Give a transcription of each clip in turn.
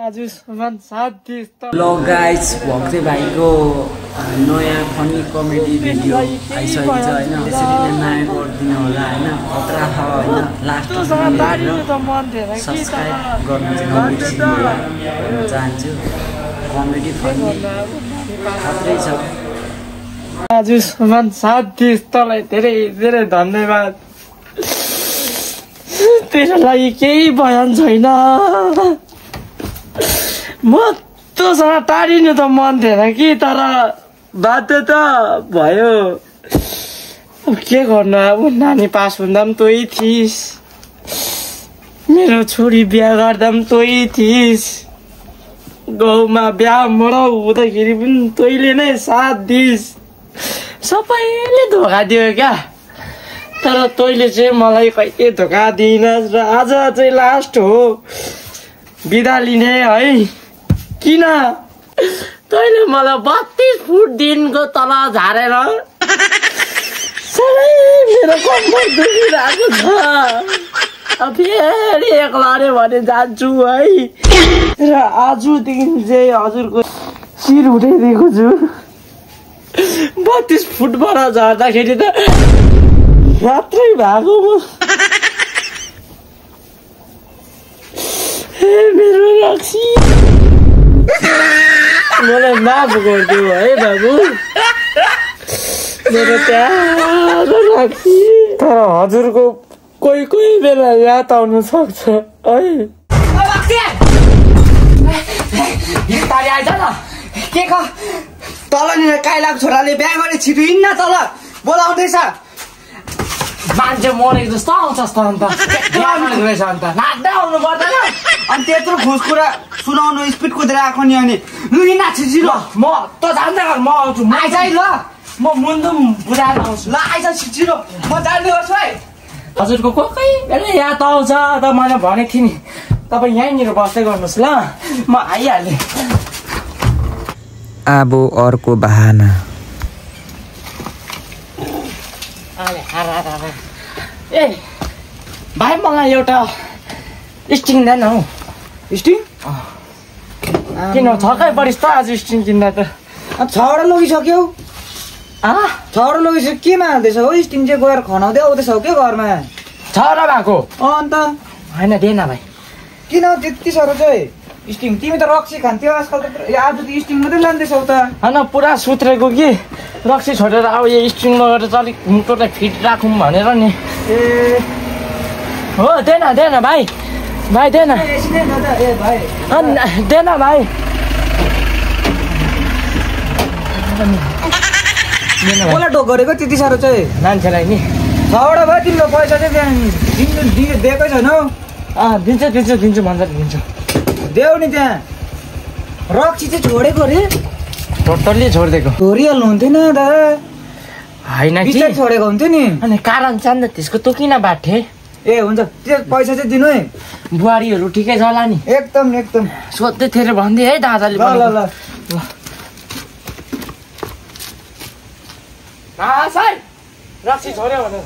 Hello guys, भक्ते भाइको नयाँ funny comedy video आइसकेको छ हैन। त्यसरी नै माया गरिदिनु होला हैन। खतरा छ हैन। लास्टमा सब्स्क्राइब गर्नु चाहिँ नबिर्सिनु होला भन्न चाहन्छु। कमेडी फनी खतरै छ। आज सुमन साथी तँलाई धेरै धेरै धन्यवाद। तेरो लागि केही बयान छैन। म तँसँग टाढिनु त मन थिएन कि, तर बाध्य त भयो। के गर्नु अब, नानी पास हुँदा पनि तोही थिइस्, मेरो छोरी बिहा गर्दा पनि तोही थिइस्, गाउँमा बिहा मराउ हुँदाखेरि पनि तैँले नै साथ दिइस्। सबैले धोका दियो क्या, तर तैँले चाहिँ मलाई कहिले धोका दिइनस्। र आज चाहिँ लास्ट हो बिदा लिने है। किन तैँले मलाई 32 फुट दिनको तल झारेर साह्रै मेरो कम्मर दुखिरहेको छ। फेरि एक्ला भने जान्छु है। र आजदेखि चाहिँ हजुरको शिर उठाइदिएको छु। 32 फुटबाट झर्दाखेरि त मात्रै भएको म। मेरो रक्सी, मलाई माफ गरिदियो है बाबु, मेरो प्यारो रक्सी। तर हजुरको कोही कोही बेला याद आउनु सक्छ है। के तल नि काइलाको छोराले बिहा गरे, छिटो हिँड्न तल बोलाउँदैछ। मान्छे मरेको जस्तो आउँछस् त अन्त रहेछ अन्त नाच्दै आउनु पर्दैन। अनि त्यत्रो खुस कुरा सुनाउनु स्पिड कुदेर आएको नि। अनि लु हिँड्न छिटो। म त जान्दै गर, म आउँछु। आइज है ल, म मुन्दुम बुझाएर आउँछु। ल आइज छिटो, म जान्दै गर्छु है। हजुरको कोही बेला याद आउँछ त मैले भनेको थिएँ नि, तपाईँ यहीँनिर बस्दै गर्नुहोस् ल, म आइहालेँ। अब अर्को बहाना। ए भाइ, मलाई एउटा स्टिङ देन हौ। स्टिङ किन थकै परिस् त आज स्टिङ किन्दा त? छवटा लगिसक्यौ। छवटा लगिसक्यो, केमा हाल्दैछ हो? स्टिङ चाहिँ गएर खनाउँदै आउँदैछौ के घरमा? छवटा भएको अन्त होइन देन भाइ। किन त्यति साह्रो चाहिँ स्टिङ? तिमी त रक्सी खान्थ्यौ, आजकल त आज त स्टिङ मात्रै लाँदैछौ त। होइन पुरा सुत्रेको कि, रक्सी छोडेर अब यो स्ट्रिङ लगेर चाहिँ अलिक मुटुलाई फिट राखौँ भनेर नि। ए हो, देन देन भाइ, भाइ देन। ए भाइ देन भाइ। कसलाई ढोक गरेको त्यति साह्रो चाहिँ? मान्छेलाई नि। छवटा भयो तिम्रो पैसा चाहिँ त्यहाँ दिएकै छैन हौ। दिन्छु दिन्छु दिन्छु भन्छ दिन्छु। देऊ नि त्यहाँ। रक्सी चाहिँ छोडेको अरे? टोटल्ली छोडिदिएको। छोडिहाल्नु हुन्थेन दादा? होइन कि, छोडेको हुन्थ्यो नि। अनि कारण छ नि त त्यसको, तँ किन बाटे? ए हुन्छ, त्यो पैसा चाहिँ दिनु है। बुहारीहरू ठिकै छ होला नि? एकदम एकदम। सोध्दै थियो भन्दै है दादाले। ल ल ल रक्सी छोड्यो भनेर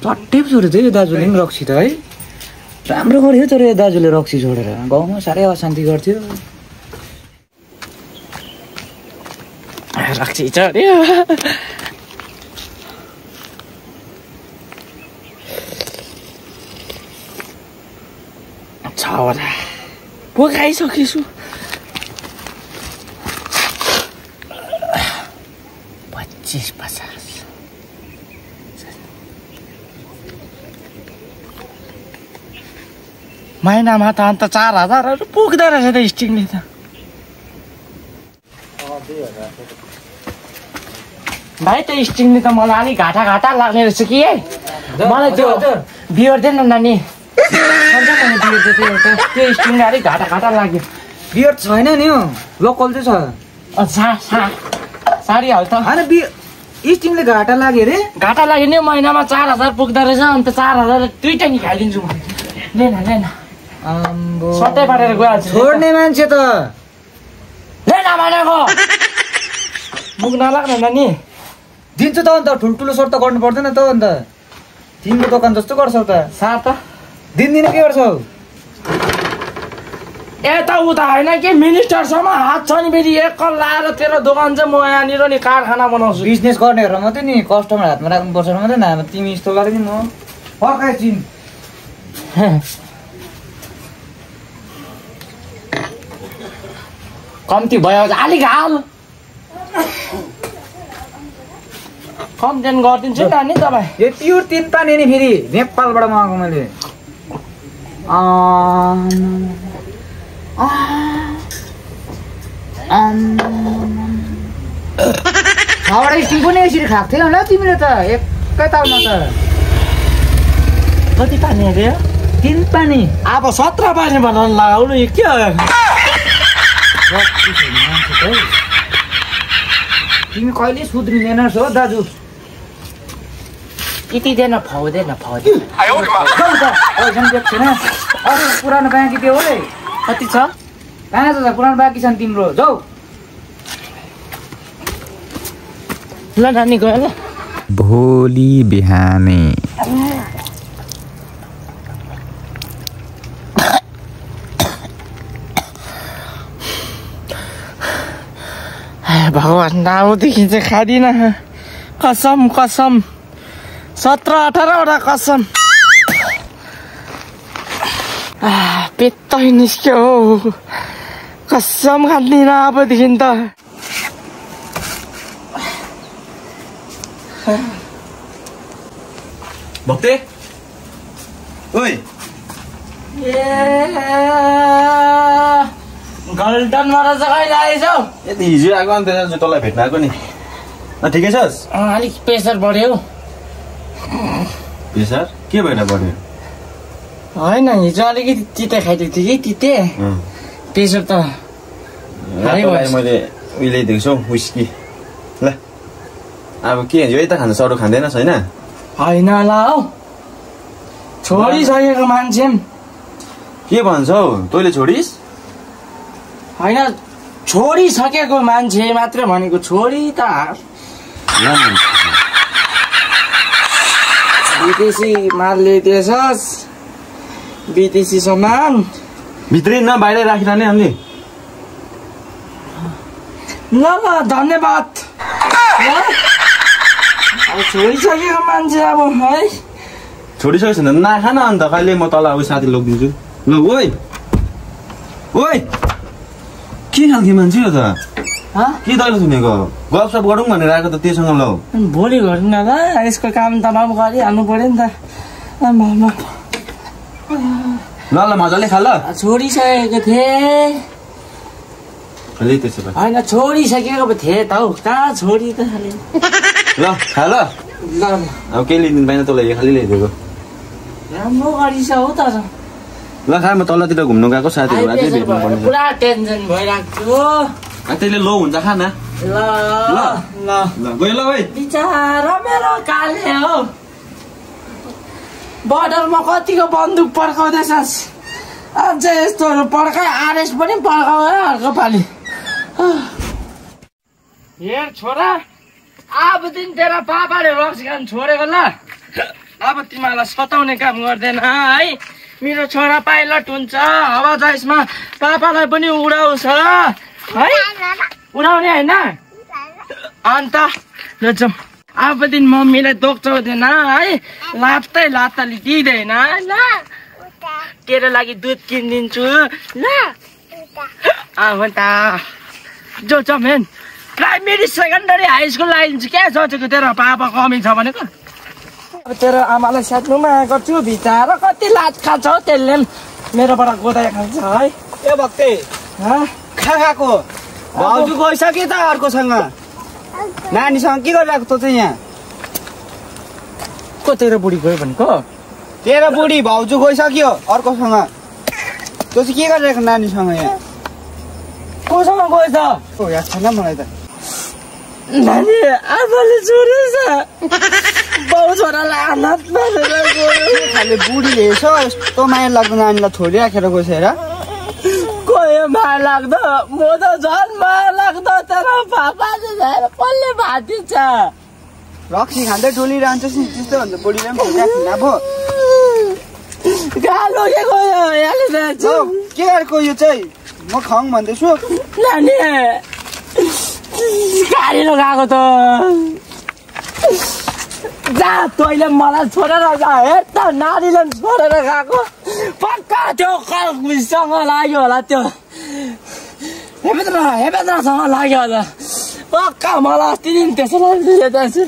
चट्टै छोडेको थियो यो दाजुले पनि रक्सी त है। राम्रो गऱ्यो तर यो दाजुले रक्सी छोडेर गाउँमा साह्रै अशान्ति गर्थ्यो। रक्सी छोड्यो। छवटा पुगाइसकेछु। 25-50 महिनामा त अन्त 4000 पुग्दो रहेछ त स्टिङले त। भाइ त्यो स्टिङले त मलाई अलिक घाटा घाटा लाग्ने रहेछ कि है। मलाई त्यो बियर दिएन नानी। त्यो स्टिङले अलिक घाटा घाटा लाग्यो। बियर छैन नि हौ, लोकल चाहिँ छ। साडी हाल त। होइन स्टिङले घाटा लाग्यो अरे? घाटा लाग्यो नि, महिनामा 4000 पुग्दो रहेछ। अन्त 4000 दुइटा निकालिदिन्छु म। लेन लेन सट्टै पारेर गइहाल्छु। छोड्ने मान्छे त लेन भनेको। मुख नलाग्न नानी। दिन्छु त अन्त, ठुल्ठुलो सोट त गर्नु पर्दैन त अन्त। तिम्रो दोकान जस्तो गर्छौ त। साथ दिनदिनै के गर्छौ? यताउता होइन कि मिनिस्टरसम्म हात छ नि फेरि एक कल लाएर तेरो दोकान चाहिँ म यहाँनिर नि कारखाना बनाउँछु। बिजनेस गर्नेहरू मात्रै नि कस्टमर हातमा राख्नुपर्छ मात्रै न तिमी यस्तो गरे नि म फर्काइचिन्। कम्ती भयो अलिक हाल कम्प्लेन गरिदिन्छु नि तपाईँ। यो प्युर 3 पानी नि फेरि नेपालबाट मगाएको मैले। छवटा स्टिक पनि यसरी खाएको थिएन होला तिमीले त एकै तालमा त। कति पानी अरे 3 पानी अब 17 पानी बनाउनु लगाउनु के हो? तिमी कहिले सुध्रिँदैनस् हो दाजु। यतिदैन फाउँदैन पुरानो बाँकी थियो है कति छ? कहाँ छ पुरानो बाँकी छ नि तिम्रो जाऊ। ल नानी गयो ल। भोलि बिहानै भगवान् नामदेखि चाहिँ खाँदिनँ कसम कसम 17-18वटा कसम। पेटै निस्क्यो हो कसम खाँदिनँ अबदेखि त। भक्ते ओइ गल्टनबाट चाहिँ कहिले आएछौ? यति हिजो आएको अन्त तँलाई भेट्न आएको नि। ठिकै छस्? अलिक प्रेसर बढ्यो। प्रेसर के भएर बढ्यो? होइन हिजो अलिकति तिते खाइदिएको थिएँ कि तिते प्रेसर त मैले उहिले दिएको छु विस्की। ल अब के यो त खानु सरो खाँदैनस् होइन? होइन होला हौ छोडिसकेको मान्छे के भन्छौ तैँले छोडिस्? होइन छोडिसकेको मान्छे मात्र भनेको छोडी त विदेशी माल ल्याइदिएछस् विदेशी सामान भित्रै न बाहिरै राखिरहने अनि। ल ल धन्यवाद। अब छोडिसकेको मान्छे अब है छोडिसकेको छैन नखा न अन्त कहिले म तल अब साथी लगिदिन्छु। ल ओइ ओइ के खालके मान्छे हो त? के दैलो सुनेको गफसप गरौँ भनेर आएको त त्योसँग ल भोलि गरौँ न ल यसको काम तमाम गरिहाल्नु पर्यो नि त। ल ल मजाले खा ल। छोडिसकेको थिएँ होइन छोडिसकेको पो थिएँ त हौ कहाँ छोडी त खालि। ल खा ल ल अब केही लिइदिनु पाइन तँलाई खालि ल्याइदिएको। राम्रो गरिस हौ तर ल खा म तलतिर घुम्नु गएको साथीहरू अझै भेट्नु पर्ने छ। पुरा टेन्सन भइरहेको छु। त्यसले लो हुन्छ खा न। ल ल ल ल गयो ल ओइ बिचारा मेरो काले हो बर्डरमा कतिको बन्दुक पड्काउँदैछस् अझै यस्तोहरू पड्काइ आरएस पनि पड्काउ अर्को पालि। हेर छोरा अब दिन तेरा पापाले रक्सी खान छोडेको ल अब तिमीलाई सताउने काम गर्दैन है। मेरो छोरा पाइलट हुन्छ हवाजहाजमा पापालाई पनि उडाउँछ है उडाउने होइन अन्त ल जाउँ अब दिन मम्मीलाई दोक्चाउँदैन है लात्तै लात्ताले दिँदैन ल तेरो लागि दुध किनिदिन्छु ल अब त जो main primary secondary high school लगाइदिन्छु क्या सोचेको तेरो पापा कमी छ भनेको। अब तेरो आमालाई स्याट्नुमा आएको छु भित्र कति लाज खान्छ हौ त्यसले मेरोबाट गोदाइ खान्छ है। ए भक्ते खाएको भाउजू गइसक्यो त अर्कोसँग नानीसँग के गरिरहेको तँ चाहिँ यहाँ? को तेरो बुढी गयो भनेको? तेरो बुढी भाउजू गइसक्यो अर्कोसँग तँ चाहिँ के गरिरहेको नानीसँग यहाँ? कोसँग गयो त? याद छैन मलाई त। नानी आफूले छोडेछ बाउ छोरालाई अनाथ मानेर गयो खाले बुढीले यसो यस्तो माया लाग्दो नानीलाई छोडिराखेर गएछ हेर। गयो माया लाग्दो म त झन् माया लाग्दो तेरो पापाले कसले भाँचिन्छ रक्सी खाँदै डोलिरहन्छस् नि त्यस्तो भन्दा बुढीलाई पनि छोडिराख्नु अब गालो के गयो याले दाजु लौ, के अर्को यो चाहिँ म खाउँ भन्दैछु नानी गाडी लगाएको त जा तैँले मलाई छोडेर जा हेर त नानीले छोडेर गएको पक्का त्यो कलसँग लाग्यो होला त्यो हेपेन्द्रसँग लाग्यो होला पक्का मलाई अस्ति दिन त्यसो लाग्यो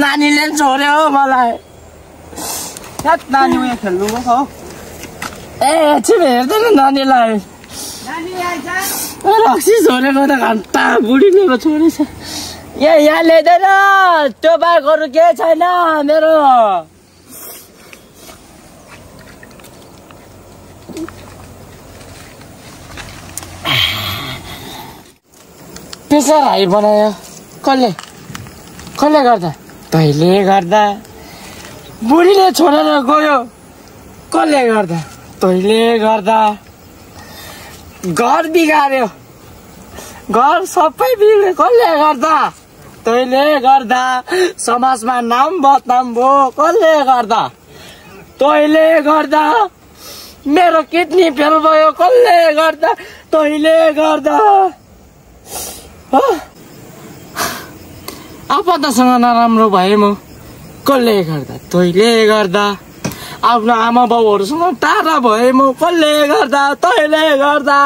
नानीले छोड्यो हो मलाई नानी उयो खेल्नु गएको हो ए एकछिन हेर्दैन नानीलाई रक्सी छोडेको त घन्टा बुढीले पो छोडेछ यहाँ ल्याइँदैन त्यो बाहेक अरू केही छैन मेरो प्रेसर हाई बनायो कसले गर्दा तैँले गर्दा बुढीले छोडेर गयो कसले गर्दा तैँले गर्दा घर बिगार्यो घर सबै बिग्रियो कसले गर्दा तैँले गर्दा समाजमा नाम बदनाम भयो कसले गर्दा तैँले गर्दा मेरो किडनी फेल भयो कसले गर्दा तैँले गर्दा आफन्तसँग नराम्रो भए म कसले गर्दा तैँले गर्दा आफ्नो आमा बाउहरूसँग टाढा भए म कसले गर्दा तैँले गर्दा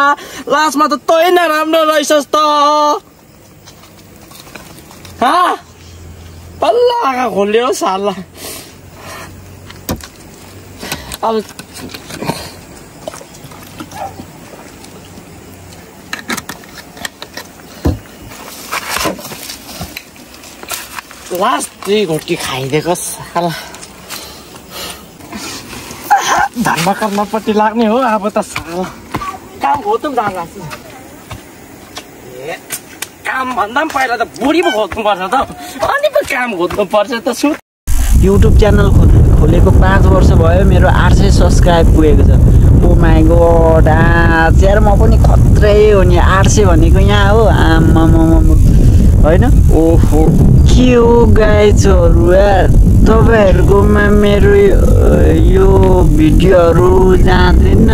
लास्टमा त तै नराम्रो रहेछस् त बल्ल आँखा खोल्यो साला अब लास्ट 2 घोटी खाइदिएको साला धर्म कर्मपट्टि लाग्ने हो अब त साला काम खोज्नु पनि जानु लाग्छ काम भन्दा पनि पहिला त बुढी पो खोज्नुपर्छ त अनि पो काम खोज्नुपर्छ त युट्युब च्यानल खोलेको 5 वर्ष भयो मेरो 800 सब्सक्राइब पुगेको छ ओ माई गॉड यार म पनि खत्रै हो नि 800 भनेको यहाँ हो आमामा हैन ओहो के हो गाइजहरु यार तपाईहरुकोमा मेरो यो भिडियोहरु जाँदैन